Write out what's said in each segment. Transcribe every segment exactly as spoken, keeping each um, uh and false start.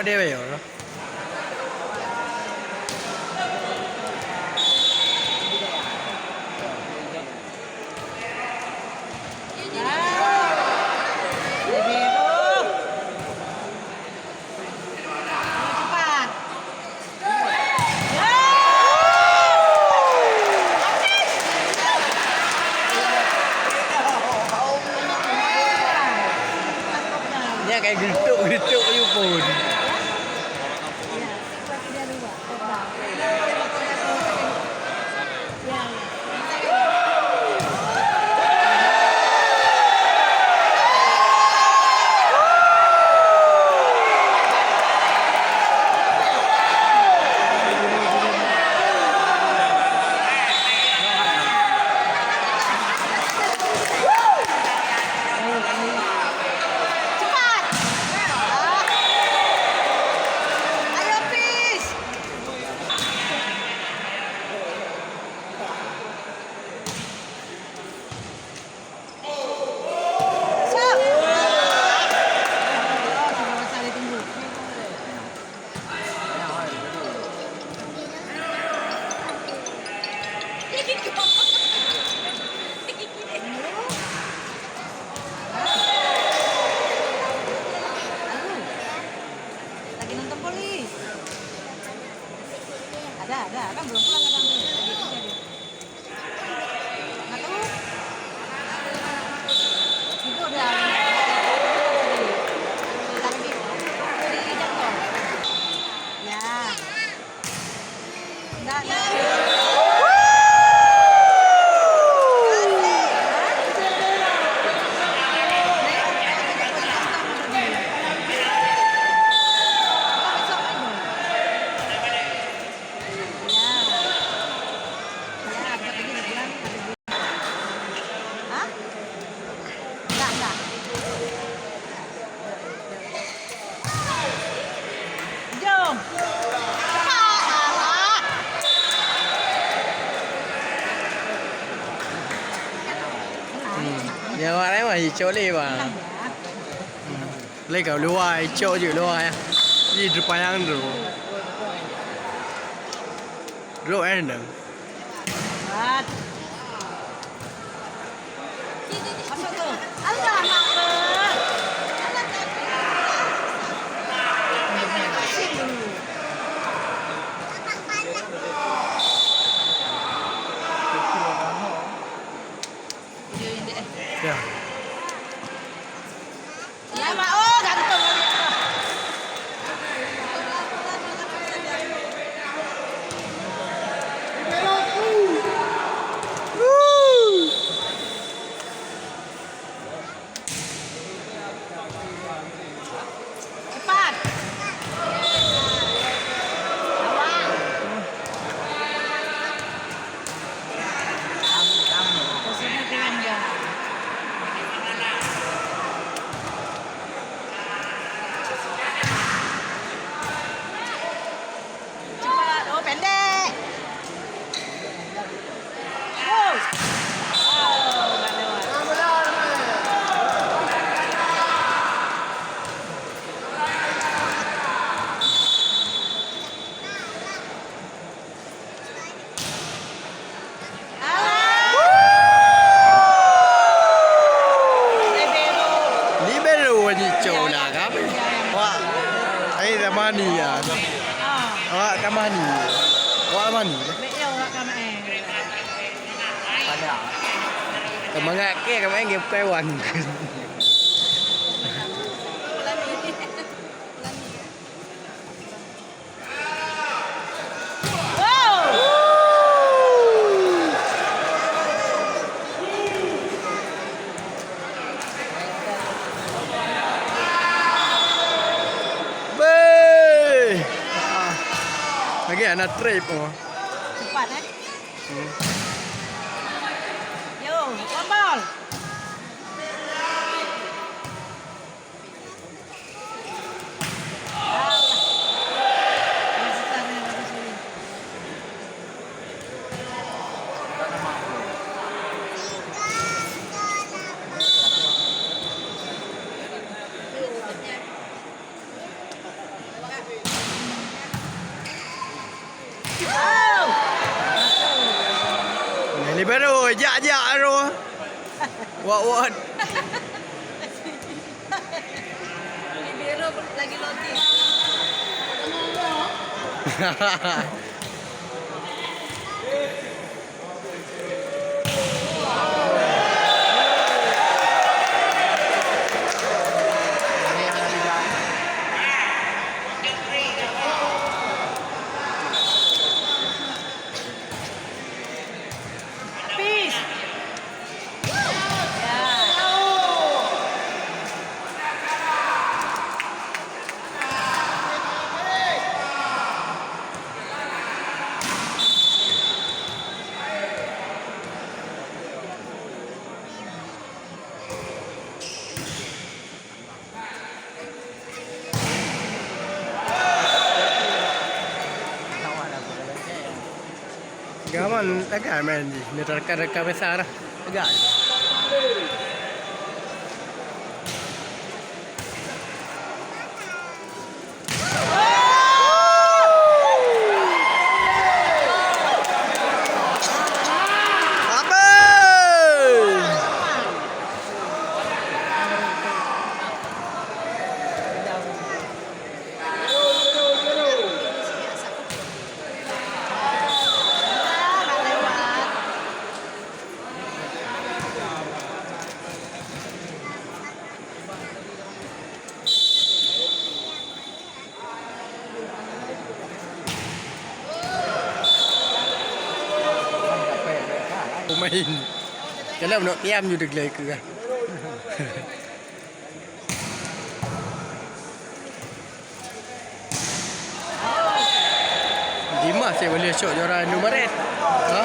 Dewa ya. Nyan kai geutok-geutok yue phon. Lagi nonton bola. Ada, ada, kan belum pulang kadang. Lagi kerja dia. Satu. Tidur dah. Lagi. Di jangkau. Ya. Dah, dah. Jom. Cepat, alah. Hmm. Nyan awak laén mah icok lé, bang. Hmm. Lé ka luwa, icok jeuet luwa, ya. Ih, depan yang tu. Drop, eh, dah. Ya. Cepat. Awak. Cepat. Oh, pendek. Oh. Oh, nggak lewat. Libero jicok na ka. Wah, ai zamani ya. Awak ka mani. Awak mani. Semangat ke ka main game Taiwan. Beuh! Ah. Lagi anak trip, oh. Cepat, eh? Hmm. Yo, one ball. Libero, jak-jak aro. Wot-wot. Libero lagi loti. Gaman, tagal main jih. Ni terka-reka biasa dah. Tagal. Pemain. Kalau nak tiam ju deglai ke. Dimas saya boleh syok juara Indomaret. Ha?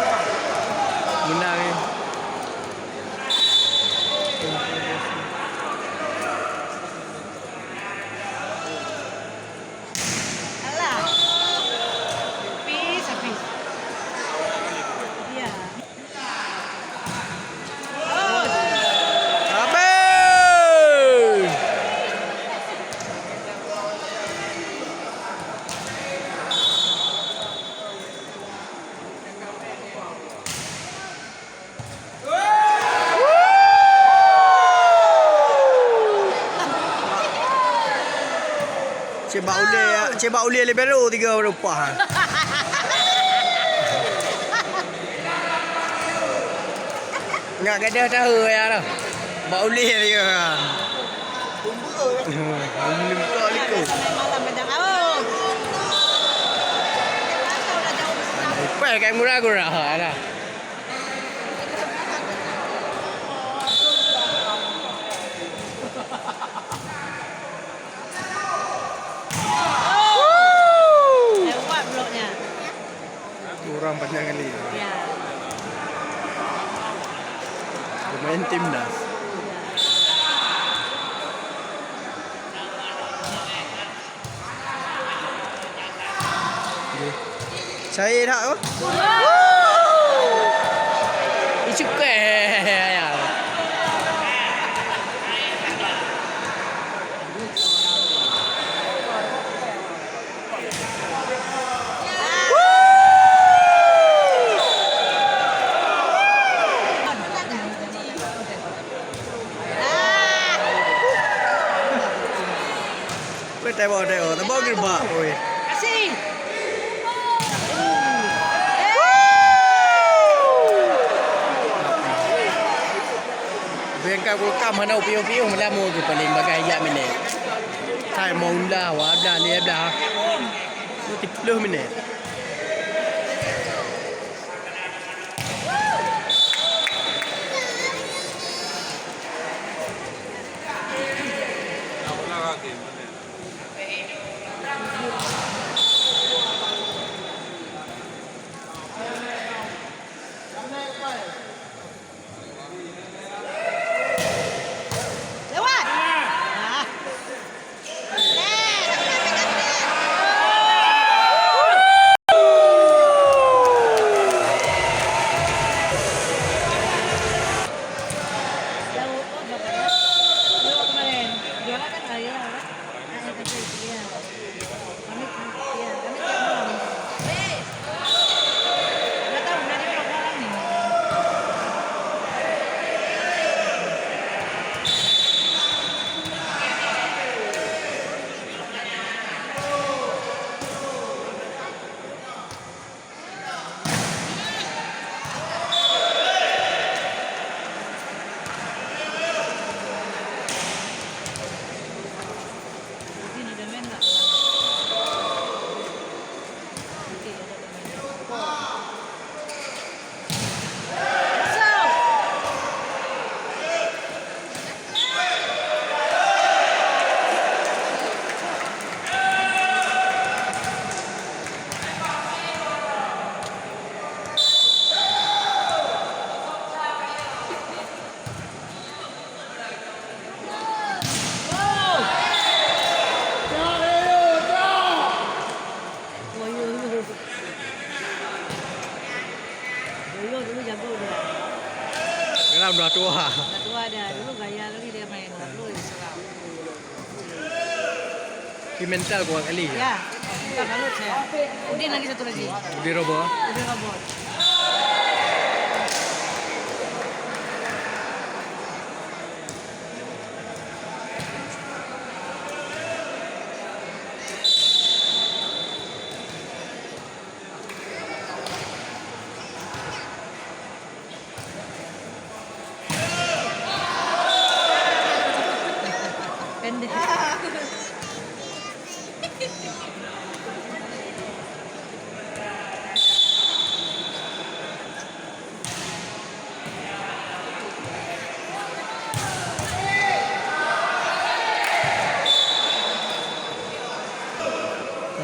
Menang ni. Alah. Habis, habis. Ya. Oh. Habis. Cebak ulèe, cebak ulèe libero tiga rupa. Nyak gadoh tahu ya lah. Bak ulèe tiga. Buka liku. Ipai kai murah-murah lah. Lewat bloknya. Orang panjang kali. Ya. Pemain timnas. Saya dah oh. Icukai. Weh, teubawa, teubawa, teubawa geubak, weh. Kasih. Bengka kulkam hana piôh-piôh meulamu tu paling bagai jak minèe. Hai mau ulah, wablah, lé blah. Tiplôh minèe. Lewat. Ah. Udah tua. Udah tua dah. Dulu gaya kali dia main. Dulu Islam. Di mental kuat kali. Ya, mental balut saya. Udin lagi satu lagi. Udin Robot. Udin Robot. Pendek.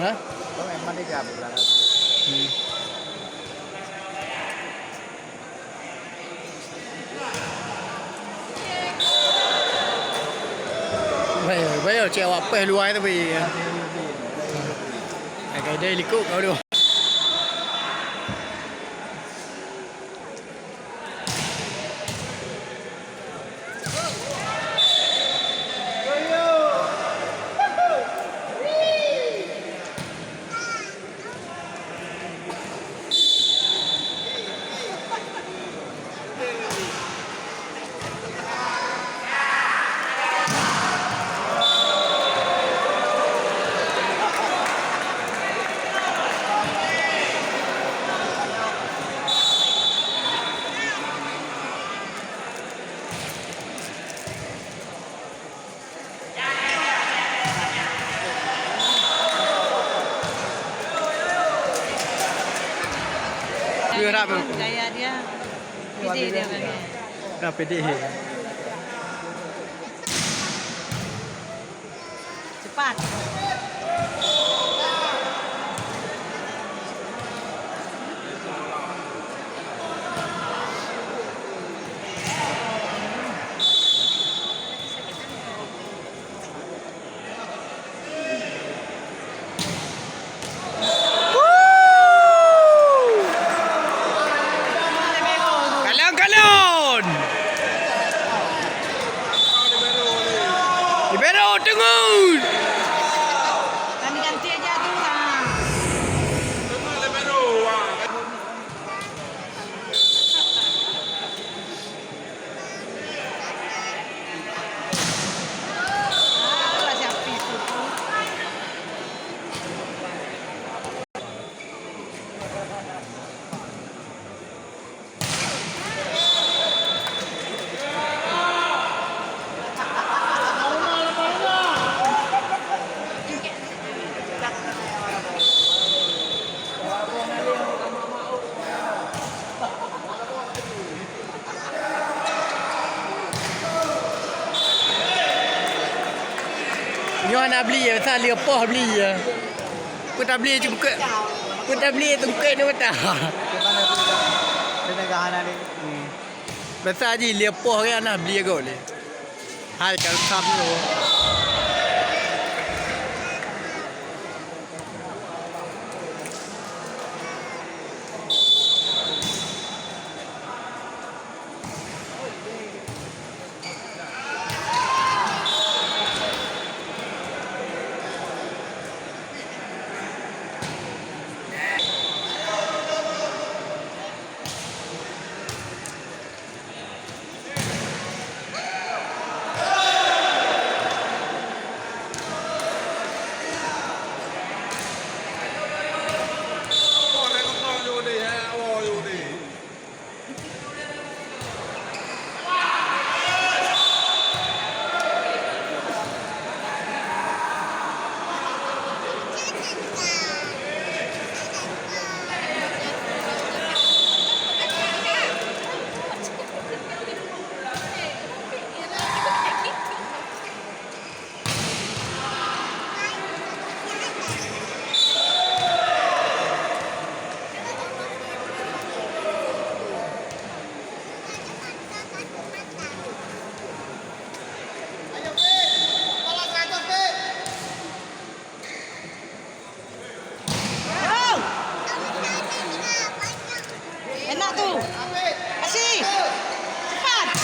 Hah? Hmm. Bayo, bayo, cek awak peh luar tu, bi. Agak dia likot kau tu. Gerak, bro. Gaya dia. Pede dia orangnya. Dah pede. Cepat. Kalon-kalon! Libero teungeut! Ganti-ganti aja tu lah. Nyoe hana bli, biasa lheueh poh bli. Peue tabli teungkot, peue tabli teungkot ni mata. Hmm. Biasa ji lheueh poh ke hana bli goe lé. Hai, kalkam nyoe. Enak tu. Kasih. Cepat.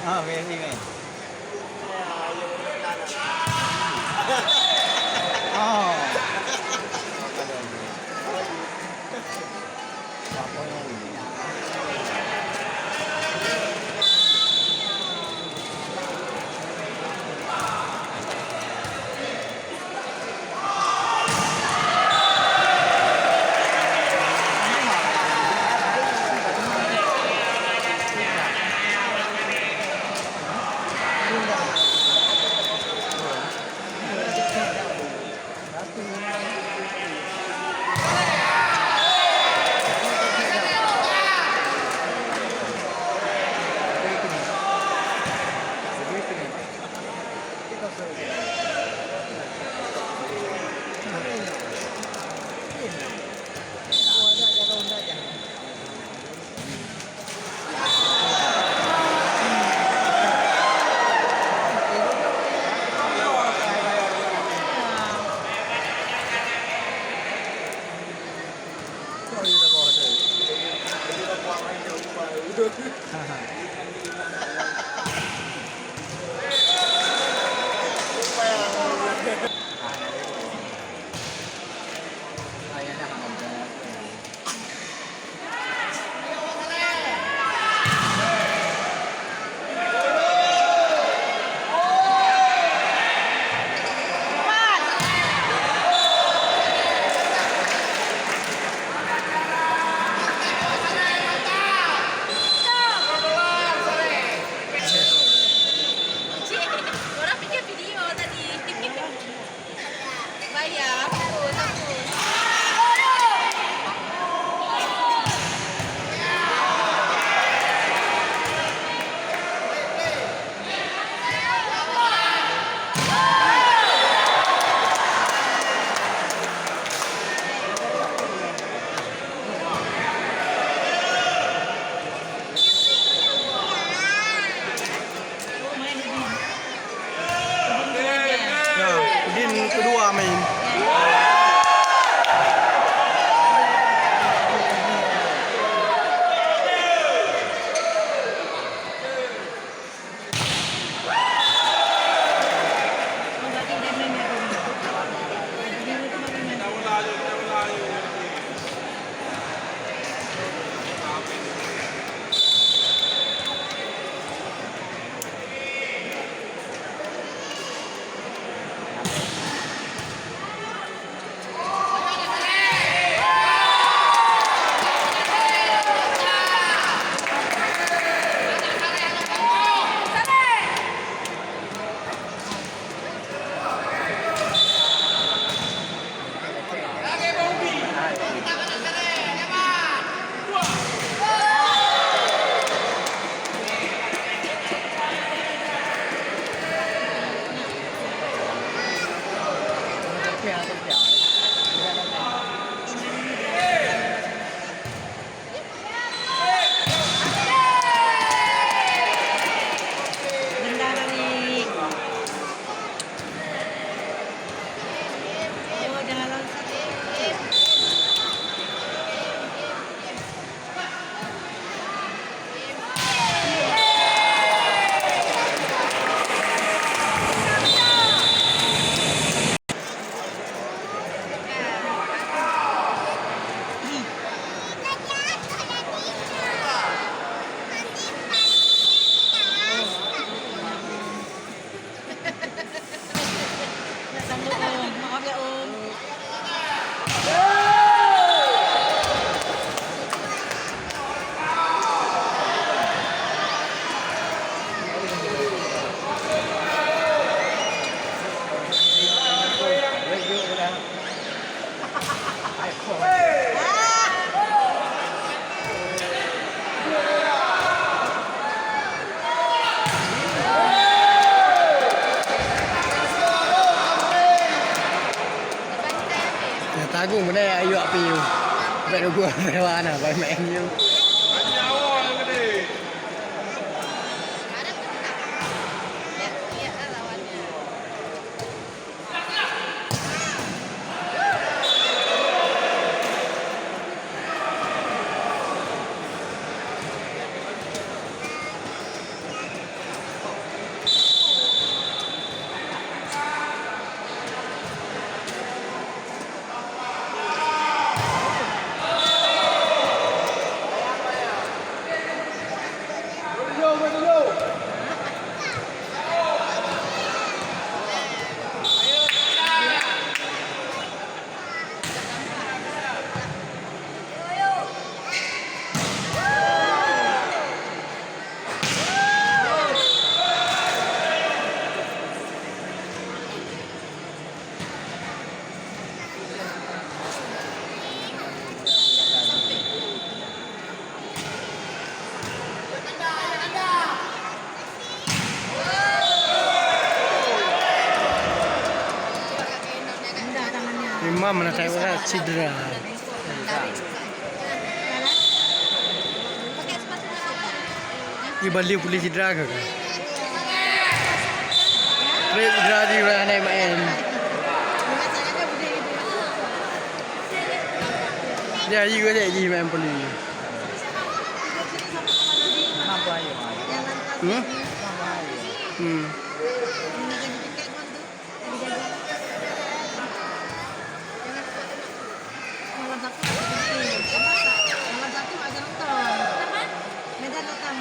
Ah, very nice. Oh. Tagung beuna ayue api. Bukan gua, bukan wana, bukan main you. Imam mana saya cedera. Di Bali pulih cedera ke? Pulih cedera di wilayah Naik Main. Dia ayu aja di main pulih. Hmm? Hmm. Malam Sabtu ada syuting. Malam Sabtu ada nonton. Medan datang.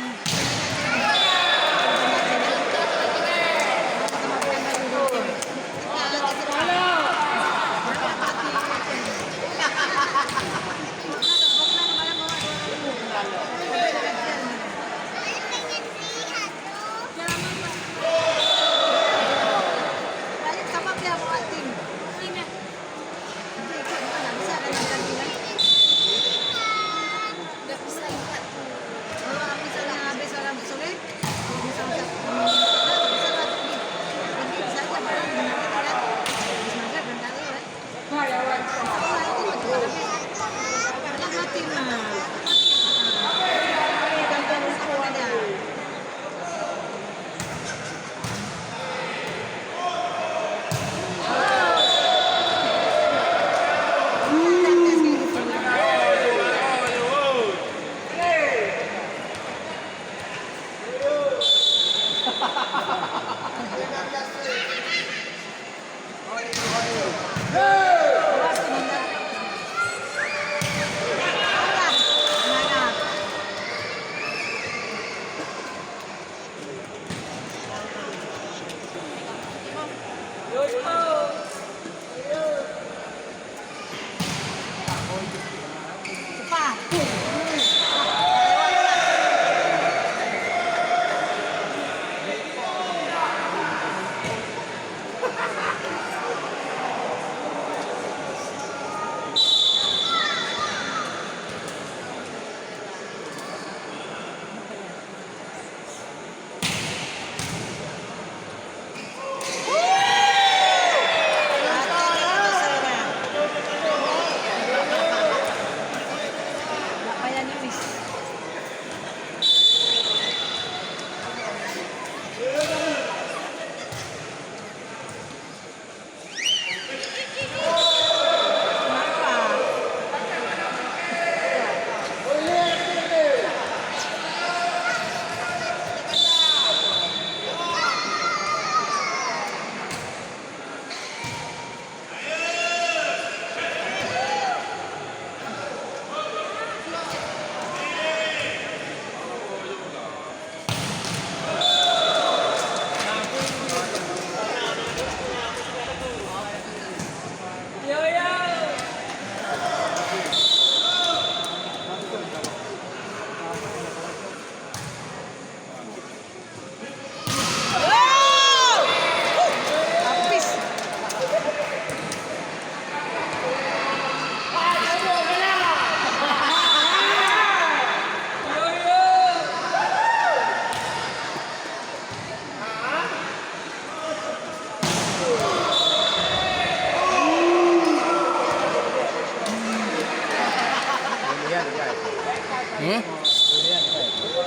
Hmm.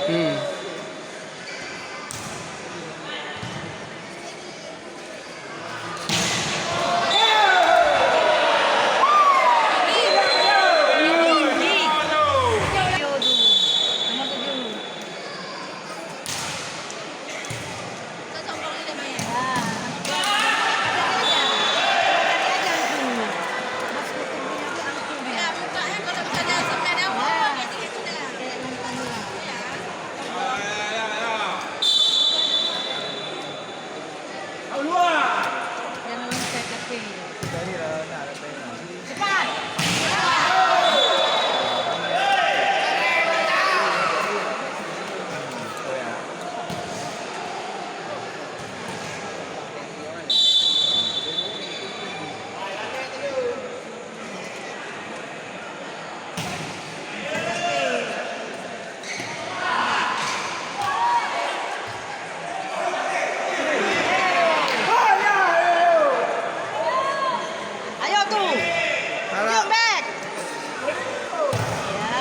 Hmm. Ayo tu. Alah. Tunjuk bek. Ya.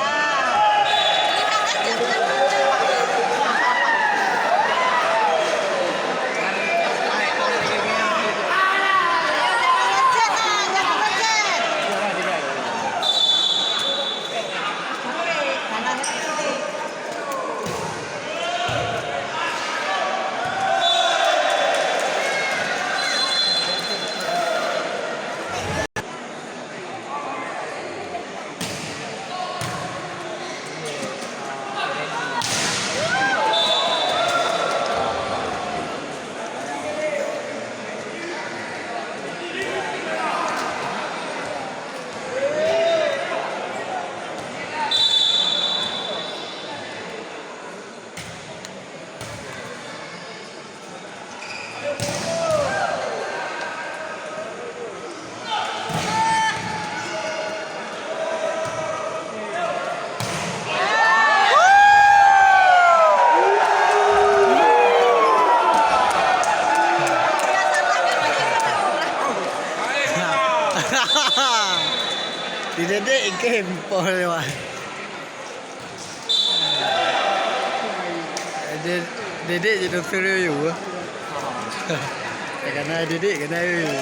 Ayo, jangan lecet, ah, jangan lecet. Didedek game poh lewat. Didedek je doktor yue. Kana didedek kana yue.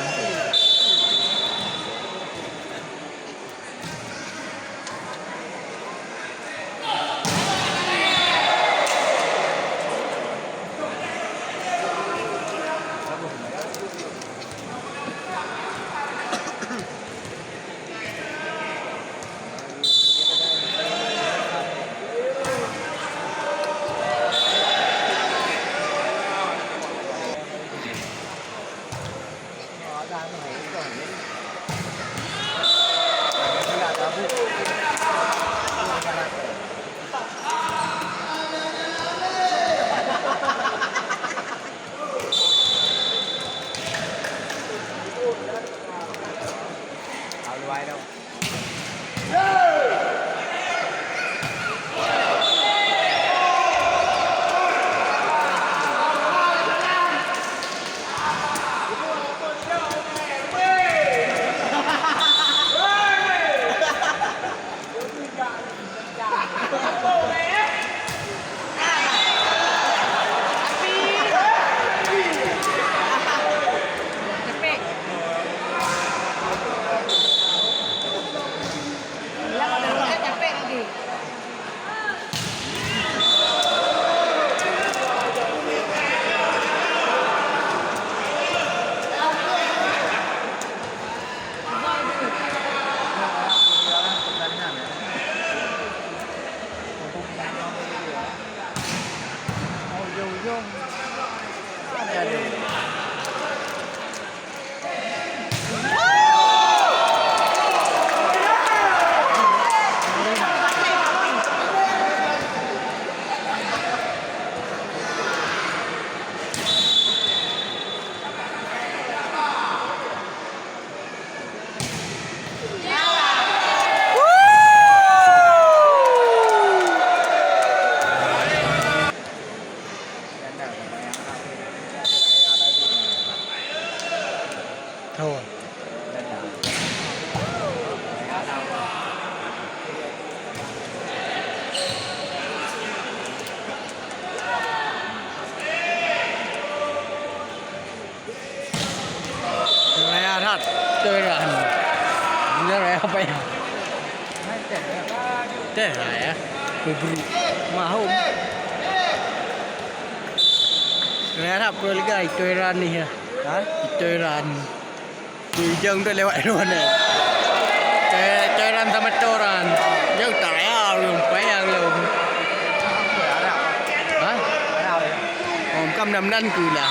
Teh lah ya. Mubruk. Mahom. Harap Pro Liga itu Iran ni ya. Ha? Itu Iran. Tu ijang tu lewat Iran ni. Itu Iran sama Toran. Jauh tak ya, belum payah belum. Ha? Oh, kam nam nan ku lah.